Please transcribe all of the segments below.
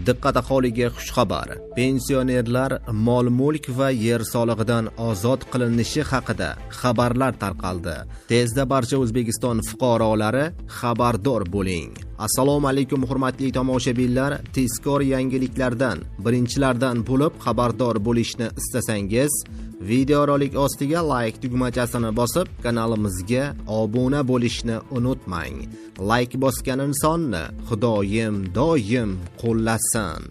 Diqqat, aholiga xushxabar! Pensionerlar mol-mulk va yer solig'idan ozod qilinishi haqida xabarlar tarqaldi. Tezda barcha O'zbekiston fuqarolari xabardor bo'ling. Assalomu alaykum, hurmatli tomoshabinlar. Tezkor yangiliklardan birinchilardan bo'lib xabardor bo'lishni istasangiz, videorolik ostiga like tugmachasini bosib, kanalimizga obuna bo'lishni unutmang. Like bosgan insonni Xudoyim doim qo'llasin.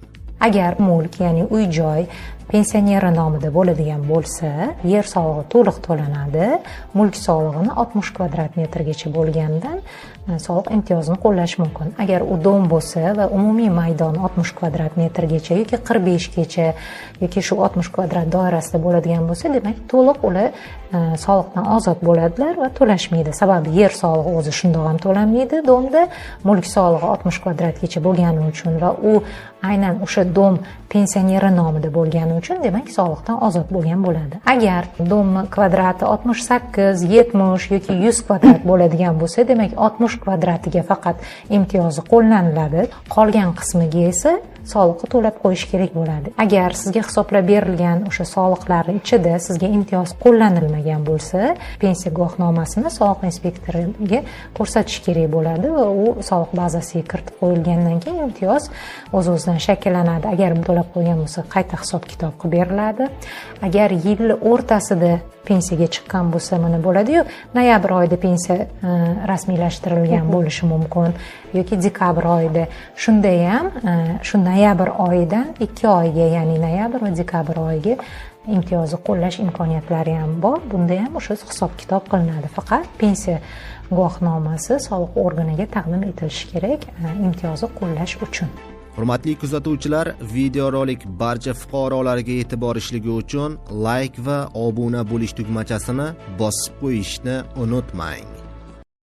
Agar mulk, ya'ni uy-joy pensioneri nomida bo'ladigan bo'lsa, yer solig'i to'liq to'lanadi. Mulk solig'ini 60 kvadrat metrgacha bo'lgandan soliq imtiyozini qo'llash mumkin. Agar u dom bo'lsa va umumiy maydon 60 kvadrat metrgacha yoki 45 gacha yoki shu 60 kvadrat doirasida bo'ladigan bo'lsa, demak, to'liq ular soliqdan ozod bo'ladilar va to'lashmaydi. Sababi yer solig'i o'zi shundoq ham to'lanmaydi domda, mulk solig'i 60 kvadratgacha bo'lgani uchun va u aynan o'sha dom pensioneri nomida bo'lgani uchun, demak, soliqdan ozod bo'lgan bo'ladi. Agar domni kvadrati 68, 70 yoki 100 kvadrat bo'ladigan bo'lsa, demak, 60 kvadratiga faqat imtiyozi qo'llaniladi, qolgan qismiga esa soliqni to'lab qo'yish kerak bo'ladi. Agar sizga hisoblab berilgan o'sha soliqlar ichida sizga imtiyoz qo'llanilmagan bo'lsa, pensiya guvohnomasini soliq inspektoriga ko'rsatish kerak bo'ladi va u soliq bazasiga kiritib qo'yilgandan keyin imtiyoz o'z-o'zidan shakllanadi. Agar to'lab qo'ygan bo'lsa, qayta hisob-kitob qilib beriladi. Agar yil o'rtasida pensiyaga chiqqan bo'lsa, mana bo'ladi-yu, noyabr oyida pensiya rasmiylashtirilgan bo'lishi mumkin yoki dekabr oyida. Shunda ham shu noyabr oyidan 2 oyga, ya'ni noyabr va dekabr oyiga imtiyozni qo'llash imkoniyatlari ham bor. Bunda ham o'sha hisob-kitob qilinadi. Faqat pensiya guvohnomasi soliq organiga taqdim etilishi kerak imtiyozni qo'llash uchun. Hurmatli kuzatuvchilar, videorolik barcha fuqarolarga yetib borishligi uchun like va obuna bo'lish tugmachasini bosib qo'yishni unutmang.